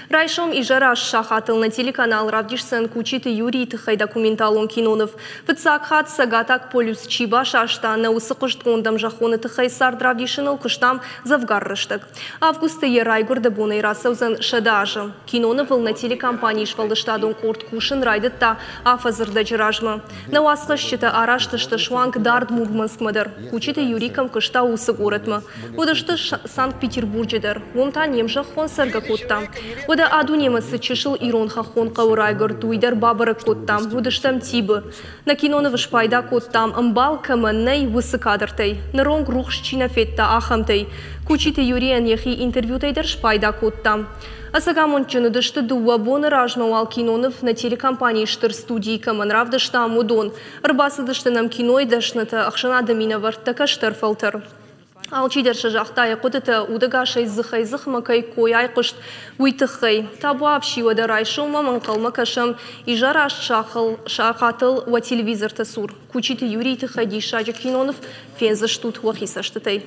Райсом изӕры аст сахатыл нӕ телеканал равдисдзӕн Кучиты Юрийы тыххӕй документалон киноныв. Фыццаг хатт Цӕгатаг полюс чи басаста, нӕ уыцы хъуыстгонд ӕмзӕххоны тыххӕй цард равдисыныл куыстам дзӕвгар рӕстӕг. Августы йӕ райгуырды бонӕй рацӕудзӕн 100 азы. Кинонывыл нӕ телекомпанийы сфӕлдыстадон къорд кусын райдыдта афӕдзы рдӕджы размӕ. Нӕ уацхӕсджытӕ араст сты суанг дард Мурманскмӕ дӕр. Кучиты Юрий кӕм куыста, уыцы горӕтмӕ. Уыдысты Санкт-Петербурджы дӕр. Уым та не мзӕххон цӕргӕ кодта. Уӕдӕ а-дунемӕ цы чысыл ирон хӕххон хъӕуы райгуырд, уый дӕр бабӕрӕг кодтам. Уыдыстӕм Тибы. Нӕ кинонывы спайда кодтам, ӕмбал кӕмӕн нӕй, уыцы кадртӕй. Ныронг рухс чи нӕ федта, ахӕмтӕй. Кучиты Юрийӕн йӕхи интервьютӕй дӕр спайда кодтам. Ӕцӕг амондджын уыдысты дыууӕ боны размӕ уал киноныв нӕ телекомпанийы стыр студийы кӕмӕн равдыстам, уыдон. Ӕрбацыдысты нӕм кинойы дӕснытӕ, ӕхсӕнады минӕвӕрттӕ, кӕстӕр фӕлтӕр. Алчидӕр сӕ загъта йӕ хъуыдытӕ, удӕгасӕй дзыхӕй-дзыхмӕ кӕй кой айхъуыст, уый тыххӕй. Табуафси, уӕдӕ райсом уӕм ӕнхъӕлмӕ кӕсӕм изӕр аст сахатыл уӕ телевизорты цур. Кучиты Юрийы тыххӕй диссаджы киноныв фендзыстут уӕхи цӕстытӕй.